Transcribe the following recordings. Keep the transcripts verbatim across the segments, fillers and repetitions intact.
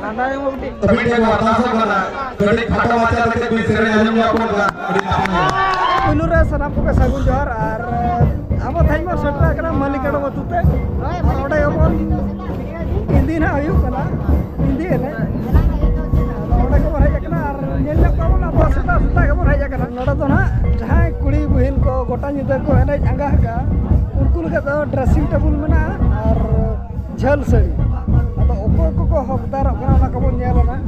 ᱢᱤᱫᱴᱮᱱ ᱠᱚ ᱦᱟᱛᱟᱣ ᱥᱟᱵ ᱠᱟᱱᱟ, ᱠᱟᱹᱴᱤᱡ ᱠᱷᱟᱴᱚ ᱢᱟᱪᱷᱟ ᱠᱟᱛᱮ ᱠᱩᱲᱤ ᱥᱮᱨᱮᱧ ᱟᱸᱡᱚᱢ ᱧᱚᱜ ᱠᱚ ᱠᱟᱱᱟ, ᱟᱹᱰᱤ ᱱᱟᱯᱟᱭ᱾ ᱯᱩᱭᱞᱩ ᱨᱮ ᱥᱟᱱᱟᱢ ᱠᱚᱜᱮ ᱥᱟᱹᱜᱩᱱ ᱡᱚᱦᱟᱨ᱾ ᱟᱨ ᱟᱵᱚ ᱛᱮᱦᱮᱧ ᱵᱚᱱ ᱥᱮᱴᱮᱨ ᱟᱠᱟᱱᱟ ᱢᱟᱹᱞᱤᱠ ᱦᱟᱲᱚᱢ ᱟᱹᱛᱩ ᱛᱮ᱾ ᱟᱨ ᱚᱸᱰᱮ ᱜᱮᱵᱚᱱ ᱤᱫᱤ ᱱᱟᱦᱟᱜ ᱦᱩᱭᱩᱜ ᱠᱟᱱᱟ, ᱤᱫᱤ ᱮᱱᱮᱡ᱾ ᱟᱫᱚ ᱚᱸᱰᱮ ᱜᱮᱵᱚᱱ ᱦᱮᱡ ᱟᱠᱟᱱᱟ ᱟᱨ ᱧᱮᱞ ᱧᱚᱜ ᱠᱚᱣᱟ ᱵᱚᱱ, ᱟᱵᱚ ᱥᱮᱛᱟᱜ ᱥᱮᱛᱟᱜ ᱜᱮᱵᱚᱱ ᱦᱮᱡ ᱟᱠᱟᱱᱟ᱾ ᱱᱚᱰᱮ ᱫᱚ ᱱᱟᱦᱟᱜ ᱡᱟᱦᱟᱸᱭ ᱠᱩᱲᱤ ᱵᱩᱦᱤᱱ ᱠᱚ ᱜᱚᱴᱟ ᱧᱤᱫᱟᱹ ᱠᱚ ᱮᱱᱮᱡ ᱟᱸᱜᱟ ᱟᱠᱟᱫᱼᱟ, ᱩᱱᱠᱩ ᱞᱟᱹᱜᱤᱫ ᱫᱚ dressing table ᱢᱮᱱᱟᱜᱼᱟ ᱟᱨ ᱡᱷᱟᱹᱞ ᱥᱟᱹᱲᱤ᱾ ᱟᱫᱚ ᱚᱠᱚᱭ ᱠᱚᱠᱚ ᱦᱚᱠᱫᱟᱨᱚᱜ ᱠᱟᱱᱟ, ᱚᱱᱟ ᱠᱚᱵᱚᱱ ᱧᱮᱞᱟ ᱱᱟᱜ᱾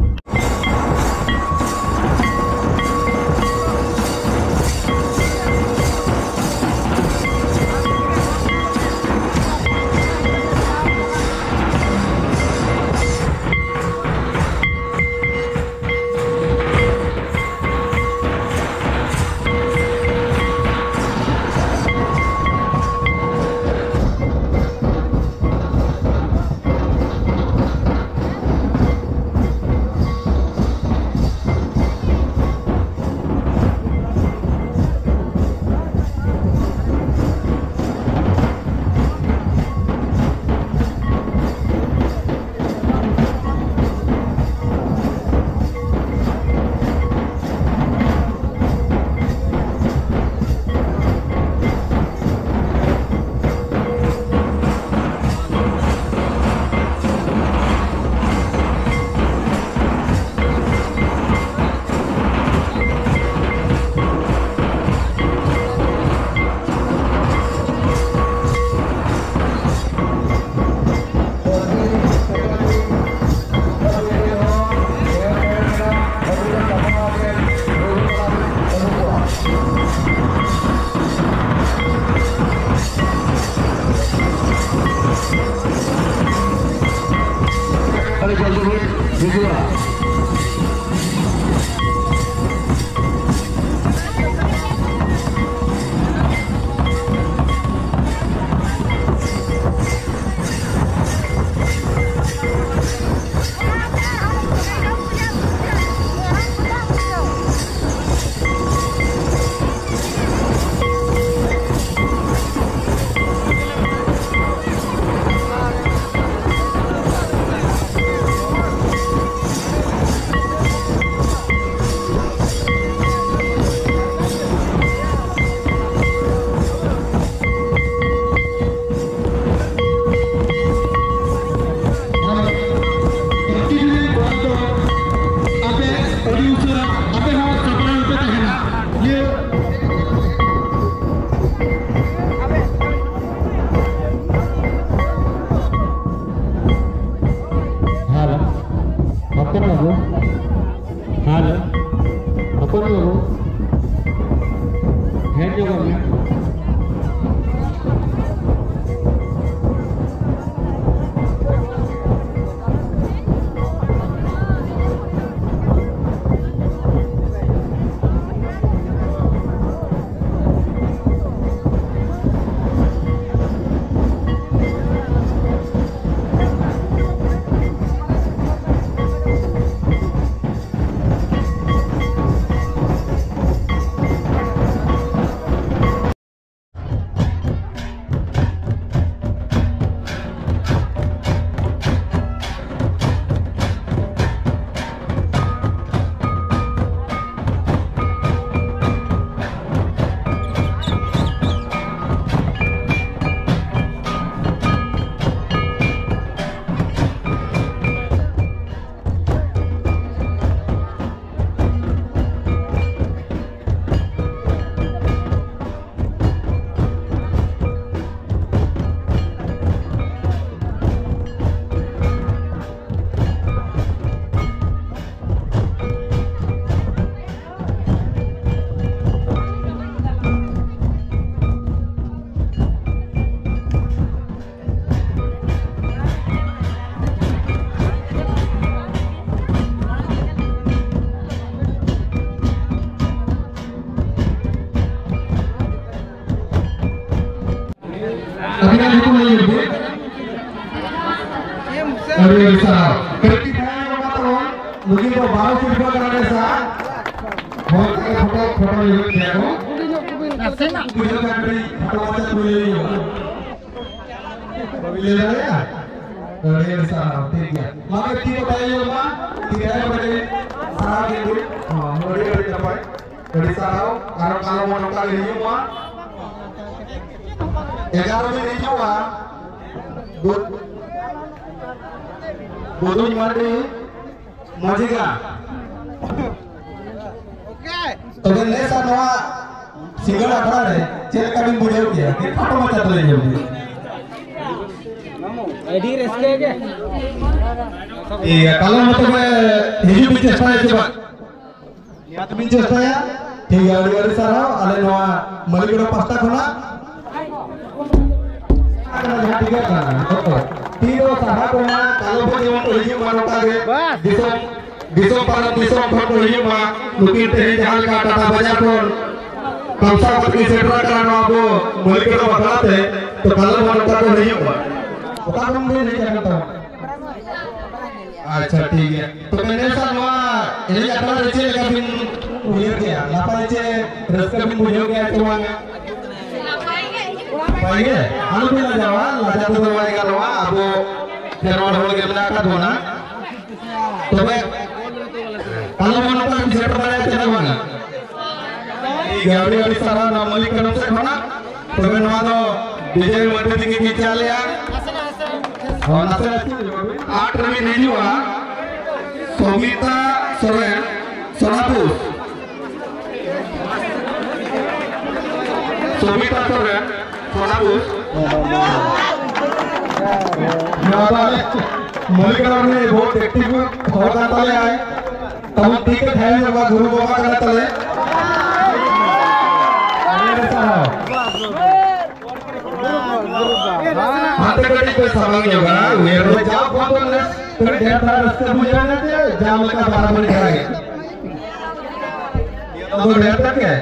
ᱦᱮᱞᱳ, ᱦᱚᱯᱚᱱ ᱵᱟᱹᱵᱩ, ᱦᱮᱡ ᱧᱚᱜᱚᱜ ᱢᱮ᱾ ᱟᱹᱵᱤᱱᱟᱜ ᱧᱩᱛᱩᱢ ᱞᱟᱹᱭ ᱵᱤᱱ᱾ ᱟᱹᱰᱤ ᱟᱹᱰᱤ ᱥᱟᱨᱦᱟᱣ᱾ ᱠᱟᱹᱴᱤᱡ ᱫᱷᱟᱨᱟ ᱧᱚᱜ ᱢᱟ ᱛᱟᱵᱚᱱ, ᱱᱩᱠᱤᱱ ᱫᱚ ᱵᱟᱨᱚ ᱥᱤᱨᱯᱷᱟᱹ ᱠᱟᱱᱟ ᱠᱤᱱ ᱥᱟ᱾ ᱦᱚᱲ ᱛᱮᱜᱮ ᱯᱷᱳᱴᱳ, ᱯᱷᱳᱴᱳ ᱞᱟᱹᱜᱤᱫ ᱜᱮᱭᱟ ᱠᱚ᱾ ᱱᱟᱥᱮᱱᱟᱜ᱾ ᱵᱩᱡᱷᱟᱹᱣ ᱠᱷᱟᱱ ᱠᱟᱹᱴᱤᱡ ᱯᱷᱳᱴᱳ ᱢᱟᱪᱷᱟ ᱛᱩᱞᱟᱹᱣ ᱦᱩᱭᱩᱜᱼᱟ᱾ ᱵᱟᱹᱵᱤᱱ ᱞᱟᱹᱭ ᱫᱟᱲᱮᱭᱟᱜᱼᱟ? ᱟᱹᱰᱤ ᱟᱹᱰᱤ ᱥᱟᱨᱦᱟᱣ, ᱴᱷᱤᱠ ᱜᱮᱭᱟ᱾ ᱢᱟ ᱛᱚᱵᱮ ᱛᱤ ᱠᱚ ᱛᱟᱭᱚᱢ ᱢᱟ, ᱛᱤ ᱛᱟᱭᱚᱢ ᱨᱮᱜᱮ ᱥᱟᱨᱦᱟᱣ ᱜᱮ ᱦᱩᱭ᱾ ᱦᱚᱸ, ᱟᱹᱰᱤ ᱟᱹᱰᱤ ᱱᱟᱯᱟᱭ, ᱟᱹᱰᱤ ᱥᱟᱨᱦᱟᱣ᱾ ᱟᱨᱚ ᱠᱟᱞᱚᱢ ᱦᱚᱸ ᱱᱚᱝᱠᱟ ᱜᱮ ᱦᱩᱭᱩᱜ ᱢᱟ᱾ ᱮᱜᱟᱨᱚ ᱵᱤᱱ ᱦᱤᱡᱩᱜᱼᱟ, ᱵᱩᱫ-, ᱵᱩᱫᱩᱧ ᱢᱟᱨᱰᱤ, ᱢᱚᱡᱤᱜᱟ᱾ ᱛᱚᱵᱮ ᱱᱮᱥ ᱟᱜ ᱱᱚᱣᱟ ᱥᱤᱸᱜᱟᱹᱲ ᱟᱠᱷᱲᱟ ᱨᱮ ᱪᱮᱫ ᱞᱮᱠᱟ ᱵᱤᱱ ᱵᱩᱡᱷᱟᱹᱣ ᱠᱮᱜᱼᱟ? ᱠᱟᱹᱴᱤᱡ ᱠᱷᱟᱴᱚ ᱢᱟᱪᱷᱟ ᱛᱮ ᱞᱟᱹᱭ ᱧᱚᱜ ᱵᱤᱱ᱾ ᱟᱹᱰᱤ ᱨᱟᱹᱥᱠᱟᱹ ᱜᱮ᱾ ᱴᱷᱤᱠ ᱜᱮᱭᱟ, ᱠᱟᱞᱚᱢ ᱦᱚᱸ ᱛᱚᱵᱮ ᱦᱤᱡᱩᱜ ᱵᱤᱱ ᱪᱮᱥᱴᱟᱭᱟ ᱪᱮ ᱵᱟᱝ? ᱱᱤᱦᱟᱹᱛ ᱵᱤᱱ ᱪᱮᱥᱴᱟᱭᱟ᱾ ᱴᱷᱤᱠ ᱜᱮᱭᱟ, ᱟᱹᱰᱤ ᱟᱹᱰᱤ ᱥᱟᱨᱦᱟᱣ᱾ ᱟᱞᱮ ᱱᱚᱣᱟ ᱢᱟᱹᱞᱤᱠ ᱜᱚᱲᱟ ᱯᱟᱥᱴᱟ ᱠᱷᱚᱱᱟᱜ ᱡᱟᱦᱟᱸ ᱴᱤᱠᱤᱴ ᱠᱟᱱᱟ, ᱛᱤ ᱫᱚ ᱥᱟᱨᱦᱟᱣ ᱠᱚ ᱮᱢᱟ, ᱠᱟᱞᱚᱢ ᱦᱚᱸ ᱡᱮᱢᱚᱱ ᱠᱚ ᱦᱤᱡᱩᱜ ᱢᱟ ᱱᱚᱝᱠᱟ ᱜᱮ᱾ ᱵᱟᱥ᱾ ᱫᱤᱥᱚᱢ, ᱫᱤᱥᱚᱢ ᱯᱟᱨᱚᱢ ᱫᱤᱥᱚᱢ ᱠᱷᱚᱱ ᱠᱚ ᱦᱤᱡᱩᱜ ᱢᱟ᱾ ᱱᱩᱠᱤᱱ ᱛᱮᱦᱮᱧ ᱡᱟᱦᱟᱸ ᱞᱮᱠᱟ ᱴᱟᱴᱟ ᱵᱟᱡᱟᱨ ᱠᱷᱚᱱ ᱠᱟᱢᱥᱟ ᱠᱟᱛᱮ ᱠᱤᱱ ᱥᱮᱴᱮᱨ ᱟᱠᱟᱱᱟ ᱱᱚᱣᱟ ᱟᱵᱚ ᱢᱟᱹᱞᱤᱠ ᱜᱚᱲᱟ ᱵᱟᱠᱷᱨᱟ ᱛᱮ, ᱛᱚ ᱠᱟᱞᱚᱢ ᱦᱚᱸ ᱱᱚᱝᱠᱟ ᱠᱚ ᱦᱤᱡᱩᱜ ᱢᱟ᱾ ᱚᱠᱟ ᱠᱷᱚᱱ ᱵᱤᱱ ᱦᱮᱡ ᱟᱠᱟᱱ ᱛᱟᱵᱚᱱᱟ? ᱟᱪᱪᱷᱟ, ᱴᱷᱤᱠ ᱜᱮᱭᱟ᱾ ᱛᱚᱵᱮ ᱱᱮᱥᱟᱜ ᱱᱚᱣᱟ ᱮᱱᱮᱡ ᱟᱠᱷᱲᱟ ᱨᱮ ᱪᱮᱫ ᱞᱮᱠᱟ ᱵᱤᱱ ᱩᱭᱦᱟᱹᱨ ᱠᱮᱜᱼᱟ? ᱱᱟᱯᱟᱭ ᱪᱮ ᱨᱟᱹᱥᱠᱟᱹ ᱵᱤᱱ ᱵᱩᱡᱷᱟᱹᱣ ᱠᱮᱜᱼᱟ ᱪᱮ ᱵᱟᱝᱟ? ᱱᱟᱯᱟᱭ ᱜᱮ? ᱟᱞᱚ ᱵᱤᱱ ᱞᱟᱡᱟᱣᱟ, ᱞᱟᱡᱟᱣ ᱛᱮᱫᱚ ᱵᱟᱭ ᱜᱟᱱᱚᱜᱼᱟ᱾ ᱟᱵᱚ ᱠᱷᱮᱨᱣᱟᱲ ᱦᱚᱲ ᱜᱮ ᱢᱮᱱᱟᱜ ᱟᱠᱟᱫ ᱵᱚᱱᱟ᱾ ᱛᱚᱵᱮ ᱠᱟᱞᱚᱢ ᱦᱚᱸ ᱱᱚᱝᱠᱟ ᱵᱤᱱ ᱥᱮᱴᱮᱨ ᱫᱟᱲᱮᱭᱟᱜᱼᱟ ᱪᱮᱫᱟᱜ ᱵᱟᱝᱟ? ᱴᱷᱤᱠ ᱜᱮᱭᱟ, ᱟᱹᱰᱤ ᱟᱹᱰᱤ ᱥᱟᱨᱦᱟᱣ ᱱᱚᱣᱟ ᱢᱟᱹᱞᱤᱠ ᱠᱟᱱᱚᱢ ᱥᱮᱫ ᱠᱷᱚᱱᱟᱜ᱾ ᱛᱚᱵᱮ ᱱᱚᱣᱟ ᱫᱚ ᱵᱤᱡᱚᱭ ᱢᱟᱹᱱᱰᱤ ᱛᱤᱠᱤᱱ ᱠᱤᱱ ᱪᱟᱞᱮᱜᱼᱟ᱾ ᱦᱚᱸ, ᱱᱟᱥᱮ ᱟᱹᱪᱩᱨ ᱧᱚᱜᱚᱜ ᱵᱤᱱ᱾ ᱟᱴ ᱨᱮᱵᱤᱱ ᱦᱤᱡᱩᱜᱼᱟ, ᱥᱚᱢᱤᱛᱟ ᱥᱚᱨᱮᱱ, ᱥᱳᱱᱟᱯᱩᱨ᱾ ᱥᱚᱢᱤᱛᱟ ᱥᱚᱨᱮᱱ, ᱥᱳᱱᱟᱯᱩᱨ᱾ ᱱᱚᱣᱟ ᱫᱚ ᱟᱞᱮ ᱢᱟᱹᱞᱤᱠ ᱦᱟᱲᱟᱢ ᱨᱤᱱᱤᱡ ᱵᱚᱦᱩᱛ active ᱦᱚᱲ ᱠᱟᱱ ᱛᱟᱞᱮᱭᱟᱭ᱾ ᱛᱟᱵᱚᱱ ᱛᱤ ᱠᱚ ᱛᱷᱟᱭᱚ ᱧᱚᱜᱟ, ᱜᱩᱨᱩ ᱵᱟᱵᱟ ᱠᱟᱱᱟ ᱛᱟᱞᱮ᱾ ᱟᱹᱰᱤ ᱟᱹᱰᱤ ᱥᱟᱨᱦᱟᱣ᱾ ᱦᱟᱱᱛᱮ ᱠᱟᱹᱴᱤᱡ ᱯᱮ ᱥᱟᱢᱟᱝ ᱧᱚᱜᱟ, ᱩᱭᱦᱟᱹᱨ ᱫᱚ ᱡᱟᱣ ᱠᱷᱚᱱ ᱫᱚ ᱱᱮᱥ ᱠᱟᱹᱴᱤᱡ ᱰᱷᱮᱨ ᱫᱷᱟᱨᱟ ᱨᱟᱹᱥᱠᱟᱹ ᱵᱩᱡᱷᱟᱹᱣ ᱮᱱᱟ ᱡᱮ ᱡᱟᱣ ᱞᱮᱠᱟ ᱵᱟᱨᱟᱵᱟᱹᱨᱤ ᱫᱷᱟᱨᱟ ᱜᱮ᱾ ᱱᱤᱭᱟᱹ ᱫᱚ ᱰᱷᱮᱨ ᱛᱮᱫ ᱜᱮ᱾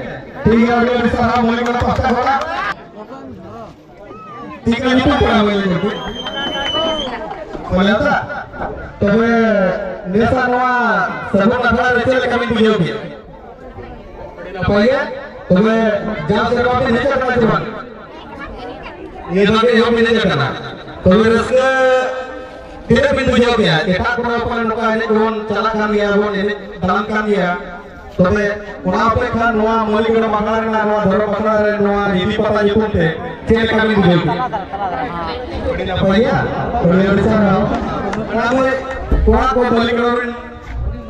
ᱴᱷᱤᱠ ᱜᱮᱭᱟ, ᱟᱹᱰᱤ ᱟᱹᱰᱤ ᱥᱟᱨᱦᱟᱣ ᱢᱟᱹᱞᱤᱠ ᱜᱚᱲᱟ ᱯᱟᱦᱴᱟ ᱠᱷᱚᱱᱟᱜ᱾ ᱴᱷᱤᱠ ᱜᱮᱭᱟ, ᱧᱩᱛᱩᱢ ᱯᱟᱲᱦᱟᱣ ᱢᱟᱹᱞᱤᱠ ᱜᱚᱲᱟ᱾ ᱵᱚᱞᱮ ᱫᱟ, ᱛᱚᱵᱮ ᱱᱮᱥᱟᱜ ᱱᱚᱣᱟ ᱥᱟᱹᱜᱩᱱ ᱟᱠᱷᱲᱟ ᱨᱮ ᱪᱮᱫ ᱞᱮᱠᱟ ᱵᱤᱱ ᱵᱩᱡᱷᱟᱹᱣ ᱠᱮᱫᱟ? ᱟᱹᱰᱤ ᱱᱟᱯᱟᱭ ᱜᱮ᱾ ᱛᱚᱵᱮ ᱡᱟᱣ ᱥᱮᱨᱢᱟ ᱵᱤᱱ ᱦᱮᱡ ᱟᱠᱟᱱᱟ ᱪᱮ ᱵᱟᱝ? ᱱᱤᱭᱟᱹ ᱫᱷᱟᱣ ᱜᱮ ᱮᱦᱚᱵ ᱵᱤᱱ ᱦᱮᱡ ᱟᱠᱟᱱᱟ᱾ ᱛᱚᱵᱮ ᱨᱟᱹᱥᱠᱟᱹ ᱛᱤᱱᱟᱹᱜ ᱵᱤᱱ ᱵᱩᱡᱷᱟᱹᱣ ᱠᱮᱜᱼᱟ? ᱮᱴᱟᱜ ᱠᱚᱨᱮ ᱯᱟᱞᱮ ᱱᱚᱝᱠᱟ ᱮᱱᱮᱡ ᱵᱚᱱ ᱪᱟᱞᱟᱜ ᱠᱟᱱ ᱜᱮᱭᱟ, ᱵᱚᱱ ᱮᱱᱮᱡ ᱫᱟᱬᱟᱱ ᱠᱟᱱ ᱜᱮᱭᱟ᱾ ᱛᱚᱵᱮ ᱚᱱᱟ ᱚᱯᱮᱠᱷᱟ ᱱᱚᱣᱟ ᱢᱟᱹᱞᱤᱠ ᱜᱚᱲᱟ ᱟᱠᱷᱲᱟ ᱨᱮᱱᱟᱜ ᱱᱚᱣᱟ ᱫᱷᱚᱨᱚᱢ ᱟᱠᱷᱲᱟ ᱨᱮ ᱱᱚᱣᱟ ᱦᱤᱫᱤ ᱯᱟᱛᱟ ᱧᱩᱛᱩᱢ ᱛᱮ ᱪᱮᱫ ᱞᱮᱠᱟ ᱵᱤᱱ ᱵᱩᱡᱷᱟᱹᱣ ᱠᱮᱜᱼᱟ? ᱟᱹᱰᱤ ᱱᱟᱯᱟᱭ ᱜᱮᱭᱟ᱾ ᱟᱹᱰᱤ ᱟᱹᱰᱤ ᱥᱟᱨᱦᱟᱣ᱾ ᱚᱱᱟ ᱠᱚᱨᱮ ᱠᱚᱲᱟ ᱠᱚ ᱢᱟᱹᱞᱤᱠ ᱜᱚᱲᱟ ᱨᱮᱱ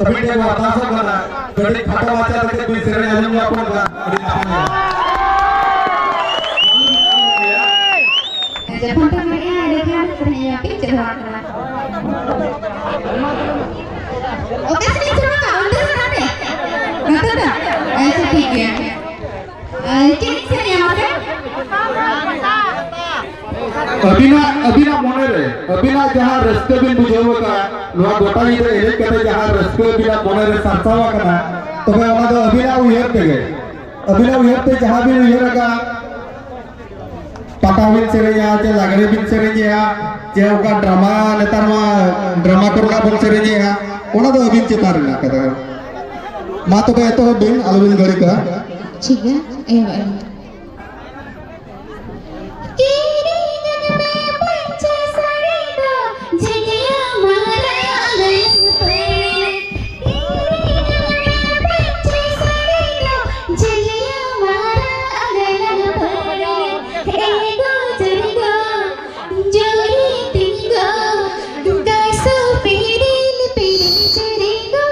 ᱟᱹᱵᱤᱱ ᱴᱷᱮᱱ ᱵᱚᱱ ᱟᱨᱫᱟᱥᱚᱜ ᱠᱟᱱᱟ, ᱠᱟᱹᱴᱤᱡ ᱠᱷᱟᱴᱚ ᱢᱟᱪᱷᱟ ᱛᱮ ᱵᱤᱱ ᱥᱮᱨᱮᱧ ᱟᱸᱡᱚᱢ ᱧᱚᱜ ᱟᱵᱚᱱ ᱠᱟᱱᱟ, ᱟᱹᱰᱤ ᱱᱟᱯᱟᱭ᱾ ᱡᱚᱠᱷᱚᱱ ᱯᱮ ᱢᱮᱱᱮᱜᱼᱟ, ᱮᱸᱰᱮᱠᱷᱟᱱ ᱥᱮᱨᱮᱧ ᱟᱯᱮ᱾ ᱚᱠᱟ ᱥᱮᱫ ᱤᱧ ᱥᱮᱱᱚᱜᱼᱟ? ᱚᱱᱛᱮ ᱥᱮᱱ ᱦᱟᱯᱮ᱾ ᱱᱚᱛᱮ ᱫᱚ? ᱟᱪᱪᱷᱟ, ᱴᱷᱤᱠ ᱜᱮᱭᱟ᱾ ᱟᱨ ᱪᱮᱫ ᱤᱧ ᱥᱮᱨᱮᱧᱟ ᱢᱟᱥᱮ? ᱟᱹᱵᱤᱱᱟᱜ, ᱟᱹᱵᱤᱱᱟᱜ ᱢᱚᱱᱮᱨᱮ, ᱟᱹᱵᱤᱱᱟᱜ ᱡᱟᱦᱟᱸ ᱨᱟᱹᱥᱠᱟᱹ ᱵᱤᱱ ᱵᱩᱡᱷᱟᱹᱣ ᱟᱠᱟᱫ, ᱱᱚᱣᱟ ᱜᱚᱴᱟ ᱧᱤᱫᱟᱹ ᱮᱱᱮᱡ ᱠᱟᱛᱮ ᱡᱟᱦᱟᱸ ᱨᱟᱹᱥᱠᱟᱹ ᱟᱹᱵᱤᱱᱟᱜ ᱢᱚᱱᱮᱨᱮ ᱥᱟᱨᱥᱟᱣ ᱟᱠᱟᱱᱟ, ᱛᱚᱵᱮ ᱚᱱᱟ ᱫᱚ ᱟᱹᱵᱤᱱᱟᱜ ᱩᱭᱦᱟᱹᱨ ᱛᱮᱜᱮ, ᱟᱹᱵᱤᱱᱟᱜ ᱩᱭᱦᱟᱹᱨ ᱛᱮ ᱡᱟᱦᱟᱸ ᱵᱤᱱ ᱩᱭᱦᱟᱹᱨ ᱟᱠᱟᱫ, ᱯᱟᱛᱟ ᱵᱤᱱ ᱥᱮᱨᱮᱧᱟ, ᱪᱮ ᱞᱟᱜᱽᱲᱮ ᱵᱤᱱ ᱥᱮᱨᱮᱧᱮᱜᱼᱟ, ᱪᱮ ᱚᱠᱟ ᱰᱨᱟᱢᱟ, ᱱᱮᱛᱟᱨ ᱢᱟ ᱰᱨᱟᱢᱟ ᱠᱚᱨᱮᱱᱟᱜ ᱵᱚᱱ ᱥᱮᱨᱮᱧᱮᱜᱼᱟ, ᱚᱱᱟ ᱫᱚ ᱟᱹᱵᱤᱱ ᱪᱮᱛᱟᱱ ᱨᱮ ᱢᱮᱱᱟᱜ ᱠᱟᱫᱟ᱾ ᱢᱟ ᱛᱚᱵᱮ ᱮᱛᱚᱦᱚᱵ ᱵᱤᱱ, ᱟᱞᱚᱵᱤᱱ ᱜᱷᱟᱹᱲᱤᱠᱟ᱾ ᱴᱷᱤᱠ ᱜᱮᱭᱟ, ᱮᱦᱚᱵ ᱟᱹᱞᱤᱧ᱾ ᱠᱤᱨᱤᱧ ᱟᱹᱧ ᱢᱮ ᱯᱟᱹᱧᱪᱤ ᱥᱟᱹᱲᱤ ᱫᱚ, ᱡᱷᱟᱹᱞᱤᱭᱟᱹ ᱢᱟᱨᱟᱝ ᱟᱹᱜᱟᱹᱭ ᱥᱩᱯᱟᱹᱲᱤ᱾ ᱠᱤᱨᱤᱧ ᱟᱹᱧ ᱢᱮ ᱯᱟᱹᱧᱪᱤ ᱥᱟᱹᱲᱤ ᱫᱚ, ᱡᱷᱟᱹᱞᱤᱭᱟᱹ ᱢᱟᱨᱟᱝ ᱟᱹᱜᱟᱹᱭ ᱥᱩᱯᱟᱹᱲᱤ᱾ ᱮ ᱜᱚ ᱡᱟᱹᱨᱤ ᱜᱚ, ᱡᱩᱨᱤ ᱛᱤᱧ ᱜᱚ, ᱠᱟᱥᱚ ᱯᱤᱨᱤᱞ ᱯᱤᱨᱤᱞ ᱡᱩᱨᱤ ᱜᱚ,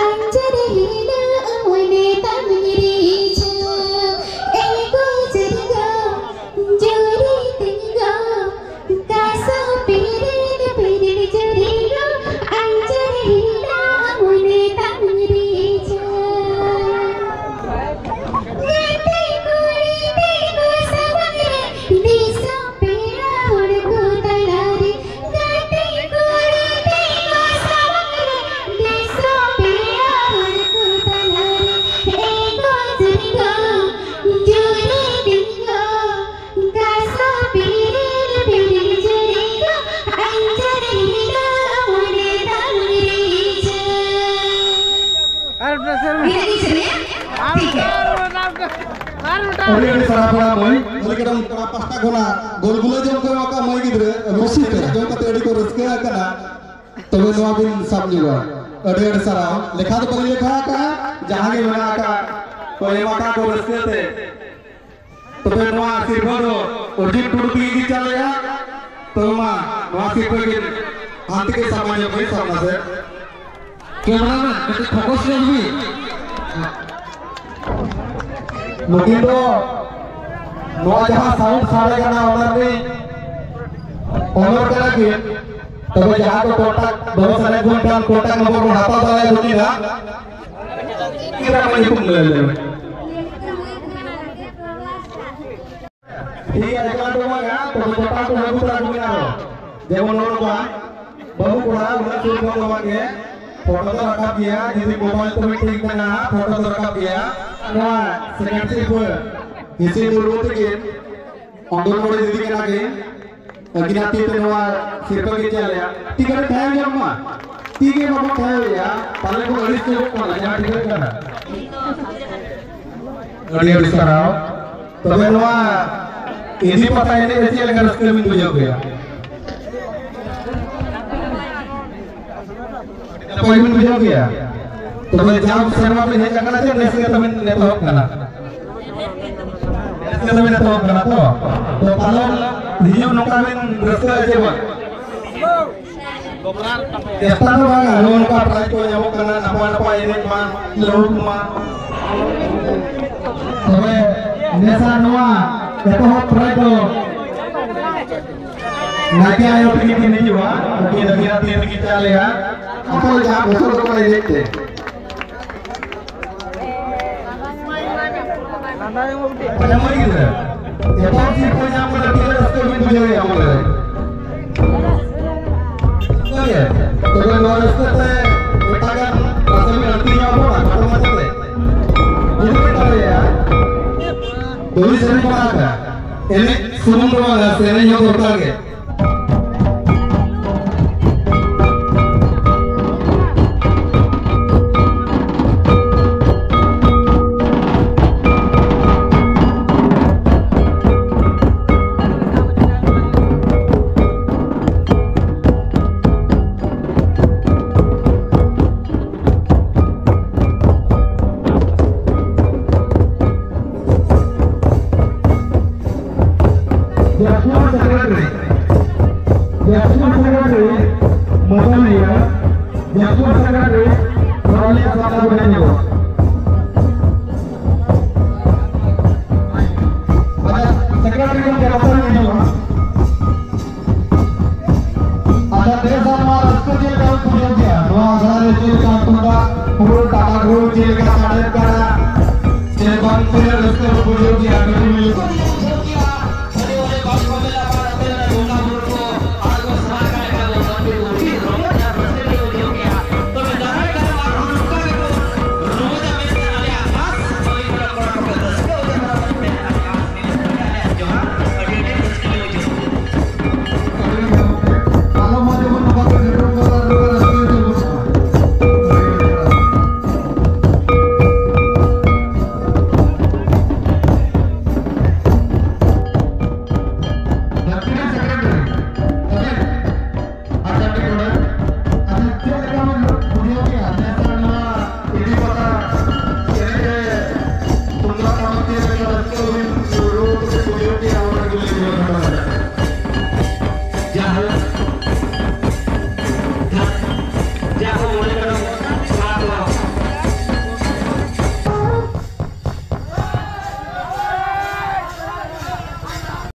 ᱟᱧᱡᱟᱨ ᱦᱤᱞᱟᱹᱜ ᱢᱚᱱᱮ ᱛᱟᱢ ᱨᱤᱡᱷᱟᱹᱣ᱾ ᱮ ᱜᱚ ᱡᱩᱨᱤ ᱜᱚ, ᱡᱩᱨᱤ ᱛᱤᱧ ᱜᱚ, ᱠᱟᱥᱚ ᱯᱤᱨᱤᱞ ᱯᱤᱨᱤᱞ ᱡᱩᱨᱤ ᱜᱚ, ᱟᱧᱡᱟᱨ ᱦᱤᱞᱟᱹᱜ ᱢᱚᱱᱮ ᱛᱟᱢ ᱨᱤᱡᱷᱟᱹᱣ᱾ ᱜᱟᱛᱮ ᱠᱩᱲᱤ ᱛᱮᱠᱚ ᱥᱟᱢᱟᱝ ᱨᱮ, ᱫᱤᱥᱚᱢ ᱯᱮᱲᱟ ᱦᱚᱲ ᱠᱚ ᱛᱟᱞᱟᱨᱮ, ᱜᱟᱛᱮ ᱠᱩᱲᱤ ᱛᱮᱠᱚ ᱥᱟᱢᱟᱝ ᱨᱮ, ᱫᱤᱥᱚᱢ ᱯᱮᱲᱟ ᱦᱚᱲ ᱠᱚ ᱛᱟᱞᱟᱨᱮ, ᱮ ᱜᱚ ᱡᱩᱨᱤ ᱜᱚ, ᱡᱩᱨᱤ ᱛᱤᱧ ᱜᱚ, ᱠᱟᱥᱟ ᱯᱤᱨᱤᱞ ᱯᱤᱨᱤᱞ ᱡᱩᱨᱤ ᱜᱚ, ᱟᱧᱪᱟᱨ ᱦᱤᱞᱟᱹ ᱢᱚᱱᱮ ᱛᱟᱢ ᱨᱤᱡᱷᱟᱹᱣ᱾ ᱟᱨ ᱢᱤᱫᱴᱟᱝ ᱥᱮᱨᱢᱟ᱾ ᱤᱱᱟᱹᱜ ᱜᱮ ᱥᱮᱨᱮᱧᱟ? ᱴᱷᱤᱠ ᱜᱮᱭᱟ᱾ ᱟᱹᱰᱤ ᱟᱹᱰᱤ ᱥᱟᱨᱦᱟᱣ ᱯᱮᱲᱟ ᱢᱟᱹᱭ᱾ ᱢᱟᱹᱭ ᱠᱟᱹᱴᱤᱡ ᱯᱮᱲᱟ ᱯᱟᱦᱴᱟ ᱠᱷᱚᱱᱟᱜ ᱜᱳᱞᱜᱩᱞᱟᱹ ᱡᱚᱢ ᱠᱚ ᱮᱢᱟ ᱠᱚᱣᱟ ᱢᱟᱹᱭ ᱜᱤᱫᱽᱨᱟᱹ᱾ ᱟᱹᱵᱤᱱ ᱠᱩᱥᱤ ᱛᱮ᱾ ᱡᱚᱢ ᱠᱟᱛᱮ ᱟᱹᱰᱤ ᱠᱚ ᱨᱟᱹᱥᱠᱟᱹ ᱟᱠᱟᱱᱟ᱾ ᱛᱚᱵᱮ ᱱᱚᱣᱟ ᱵᱤᱱ ᱥᱟᱵ ᱧᱚᱜᱟ᱾ ᱟᱹᱰᱤ ᱟᱹᱰᱤ ᱥᱟᱨᱦᱟᱣ᱾ ᱞᱮᱠᱷᱟ ᱫᱚ ᱵᱟᱹᱞᱤᱧ ᱞᱮᱠᱷᱟ ᱟᱠᱟᱫᱼᱟ, ᱡᱟᱦᱟᱸ ᱜᱮ ᱢᱮᱱᱟᱜ ᱟᱠᱟᱫ ᱠᱚ ᱮᱢ ᱟᱠᱟᱫ ᱠᱚ ᱨᱟᱹᱥᱠᱟᱹ ᱛᱮ᱾ ᱛᱚᱵᱮ ᱱᱚᱣᱟ ᱥᱤᱨᱯᱷᱟᱹ ᱫᱚ ᱚᱨᱡᱩᱱ ᱴᱩᱰᱩ ᱛᱮᱜᱮ ᱜᱮ ᱪᱟᱞᱮᱜᱼᱟ᱾ ᱛᱚᱵᱮ ᱢᱟ ᱱᱚᱣᱟ ᱥᱤᱨᱯᱷᱟᱹ ᱜᱮ ᱦᱟᱱᱛᱮ ᱜᱮ ᱥᱟᱢᱟᱝ ᱧᱚᱜ ᱵᱤᱱ ᱥᱟᱢᱱᱟ ᱥᱮᱫ᱾ ᱠᱮᱢᱮᱨᱟ ᱢᱮᱱ ᱠᱟᱹᱴᱤᱡ ᱯᱷᱳᱠᱟᱥ ᱧᱚᱜ ᱵᱤᱱ᱾ ᱱᱩᱠᱤᱱ ᱫᱚ ᱱᱚᱣᱟ ᱡᱟᱦᱟᱸ ᱥᱟᱣᱩᱱᱰ ᱥᱟᱰᱮ ᱠᱟᱱᱟ ᱚᱱᱟ ᱨᱤᱱᱤᱡ ᱚᱱᱚᱨ ᱠᱟᱱᱟ ᱠᱤᱱ᱾ ᱛᱚᱵᱮ ᱡᱟᱦᱟᱸ ᱠᱚ contact ᱫᱚᱦᱚ ᱥᱟᱱᱟᱭᱮᱫ ᱵᱚᱱ ᱠᱷᱟᱱ, contact number ᱵᱚᱱ ᱦᱟᱛᱟᱣ ᱫᱟᱲᱮᱭᱟᱜᱼᱟ ᱱᱩᱠᱤᱱᱟᱜ᱾ ᱜᱤᱫᱽᱨᱟᱹ ᱠᱚ ᱧᱩᱛᱩᱢ ᱞᱟᱹᱭ ᱞᱮᱢᱮ᱾ ᱴᱷᱤᱠ ᱜᱮᱭᱟ, ᱮᱠᱞᱟ ᱫᱚ ᱵᱟᱝᱟ, ᱛᱚᱵᱮ ᱡᱚᱴᱟᱣ ᱠᱚ ᱟᱹᱜᱩ ᱛᱚᱨᱟ ᱠᱚᱵᱤᱱ ᱟᱨᱚ᱾ ᱡᱮᱢᱚᱱ ᱱᱚᱜᱼᱚ ᱱᱚᱣᱟ ᱵᱟᱹᱦᱩ ᱠᱚᱲᱟ ᱩᱱᱟᱹᱜ ᱥᱩᱨ ᱠᱷᱚᱱ ᱫᱚ ᱵᱟᱝ ᱜᱮ, ᱯᱷᱳᱴᱳ ᱫᱚ ᱨᱟᱠᱟᱵ ᱜᱮᱭᱟ, ᱡᱩᱫᱤ ᱢᱳᱵᱟᱭᱤᱞ ᱛᱮᱵᱤᱱ ᱴᱷᱤᱠ ᱢᱮᱱᱟᱜᱼᱟ, ᱯᱷᱳᱴᱳ ᱫᱚ ᱨᱟᱠᱟᱵ ᱜᱮᱭᱟ᱾ ᱱᱚᱣᱟ ᱥᱮᱠᱮᱱᱰ ᱥᱤᱨᱯᱟᱹ ᱦᱤᱥᱤ ᱢᱩᱨᱢᱩ ᱛᱟᱹᱠᱤᱱ ᱚᱝᱜᱚᱱᱣᱟᱲᱤ ᱫᱤᱫᱤ ᱠᱟᱱᱟ ᱠᱤᱱ, ᱟᱹᱠᱤᱱᱟᱜ ᱛᱤ ᱛᱮ ᱱᱚᱣᱟ ᱥᱤᱨᱯᱟᱹ ᱠᱤᱱ ᱪᱟᱞᱮᱭᱟ᱾ ᱛᱤ ᱠᱟᱹᱴᱤᱡ ᱴᱷᱮᱱ ᱧᱚᱜ ᱢᱟ, ᱛᱤ ᱜᱮ ᱵᱟᱵᱚᱱ ᱴᱷᱮᱱ ᱮᱭᱟ, ᱯᱟᱞᱮ ᱵᱚᱱ ᱟᱹᱲᱤᱥ ᱧᱚᱜᱚᱜ ᱠᱟᱱᱟ, ᱡᱟᱦᱟᱸ ᱴᱷᱤᱠᱟᱹᱜ ᱠᱟᱱᱟ᱾ ᱟᱹᱰᱤ ᱟᱹᱰᱤ ᱥᱟᱨᱦᱟᱣ᱾ ᱛᱚᱵᱮ ᱱᱚᱣᱟ ᱤᱫᱤ ᱯᱟᱛᱟ ᱮᱱᱮᱡ ᱨᱮ ᱪᱮᱫ ᱞᱮᱠᱟ ᱨᱟᱹᱥᱠᱟᱹ ᱵᱤᱱ ᱵᱩᱡᱷᱟᱹᱣ ᱠᱮᱫᱟ? ᱱᱟᱯᱟᱭ ᱵᱤᱱ ᱵᱩᱡᱷᱟᱹᱣ ᱠᱮᱫᱟ? ᱛᱚᱵᱮ ᱡᱟᱣ ᱥᱮᱨᱢᱟ ᱵᱤᱱ ᱦᱮᱡ ᱟᱠᱟᱱᱟ ᱪᱮ ᱱᱮᱥ ᱜᱮ ᱛᱟᱵᱤᱱ ᱮᱛᱚᱦᱚᱵ ᱠᱟᱱᱟ? ᱱᱮᱥ ᱜᱮ ᱛᱟᱵᱤᱱ ᱮᱛᱚᱦᱚᱵ ᱠᱟᱱᱟ ᱛᱚ? ᱛᱚ ᱯᱟᱞᱮᱱ ᱦᱤᱡᱩᱜ ᱱᱚᱝᱠᱟ ᱵᱤᱱ ᱨᱟᱹᱥᱠᱟᱹᱜᱼᱟ ᱪᱮ ᱵᱟᱝ? ᱪᱮᱥᱴᱟ ᱫᱚ ᱵᱟᱝᱟ, ᱱᱚᱜᱼᱚ ᱱᱚᱝᱠᱟ ᱯᱨᱟᱭᱤᱡᱽ ᱠᱚ ᱧᱟᱢᱚᱜ ᱠᱟᱱᱟ, ᱱᱟᱯᱟᱭ ᱱᱟᱯᱟᱭ ᱮᱱᱮᱡ ᱢᱟ, ᱞᱟᱹᱣᱩᱴ ᱢᱟ᱾ ᱛᱚᱵᱮ ᱱᱮᱥᱟ ᱱᱚᱣᱟ ᱮᱛᱚᱦᱚᱵ ᱯᱨᱟᱭᱤᱡᱽ ᱫᱚ ᱱᱟᱭᱠᱮ ᱟᱭᱳ ᱛᱟᱹᱠᱤᱱ ᱠᱤᱱ ᱦᱤᱡᱩᱜᱼᱟ, ᱩᱱᱠᱤᱱ ᱟᱹᱠᱤᱱᱟᱜ ᱛᱤ ᱨᱮᱠᱤᱱ ᱪᱟᱞᱮᱭᱟ᱾ ᱚᱠᱚᱭ ᱡᱟᱦᱟᱸ ᱵᱚᱪᱷᱚᱨ ᱫᱚᱠᱚ ᱮᱱᱮᱡ ᱛᱮ᱾ ᱡᱟᱢᱟᱭ ᱜᱤᱫᱽᱨᱟᱹ, ᱮᱛᱚᱦᱚᱵ ᱥᱤᱨᱯᱟᱹ ᱧᱟᱢ ᱠᱟᱛᱮ ᱛᱤᱱᱟᱹᱜ ᱨᱟᱹᱥᱠᱟᱹ ᱵᱤᱱ ᱵᱩᱡᱷᱟᱹᱣᱮᱫᱼᱟ ᱢᱚᱱᱮ ᱨᱮ? ᱨᱟᱹᱥᱠᱟᱹ ᱜᱮ᱾ ᱛᱚᱵᱮ ᱱᱚᱣᱟ ᱨᱟᱹᱥᱠᱟᱹ ᱛᱮ ᱢᱤᱫᱴᱟᱝ ᱜᱟᱱ ᱨᱟᱹᱥᱠᱟᱹ ᱵᱤᱱ ᱟᱹᱲᱛᱤ ᱧᱚᱜ ᱟᱵᱚᱱᱟ, ᱠᱷᱟᱴᱚ ᱢᱟᱪᱷᱟ ᱛᱮ᱾ ᱡᱩᱫᱤ ᱵᱤᱱ ᱫᱟᱲᱮᱭᱟᱜᱼᱟ, ᱛᱩᱭ ᱥᱮᱨᱮᱧ ᱠᱚ ᱟᱲᱟᱜᱟ᱾ ᱮᱱᱮᱡ ᱥᱩᱢᱩᱝ ᱫᱚ ᱵᱟᱝᱟ, ᱥᱮᱨᱮᱧ ᱦᱚᱸ ᱫᱚᱨᱠᱟᱨ ᱜᱮ᱾ Joshua Secretary. ᱱᱚᱣᱟ ᱨᱟᱹᱥᱠᱟᱹ ᱪᱮᱫ ᱞᱮᱠᱟ ᱵᱚᱱ ᱵᱩᱡᱷᱟᱹᱣ ᱠᱮᱜᱼᱟ? ᱱᱚᱣᱟ ᱟᱠᱷᱲᱟ ᱨᱮ ᱪᱮᱫ ᱞᱮᱠᱟ ᱛᱩᱢᱫᱟᱜ ᱨᱩ, ᱴᱟᱢᱟᱠ ᱨᱩ ᱪᱮᱫ ᱞᱮᱠᱟ ᱥᱟᱰᱮ ᱠᱟᱱᱟ? ᱪᱮ ᱵᱟᱝ, ᱛᱤᱱᱟᱹᱜ ᱨᱟᱹᱥᱠᱟᱹ ᱵᱚᱱ ᱵᱩᱡᱷᱟᱹᱣ ᱠᱮᱜᱼᱟ? ᱠᱟᱹᱴᱤᱡ ᱵᱚᱱ ᱞᱟᱹᱭ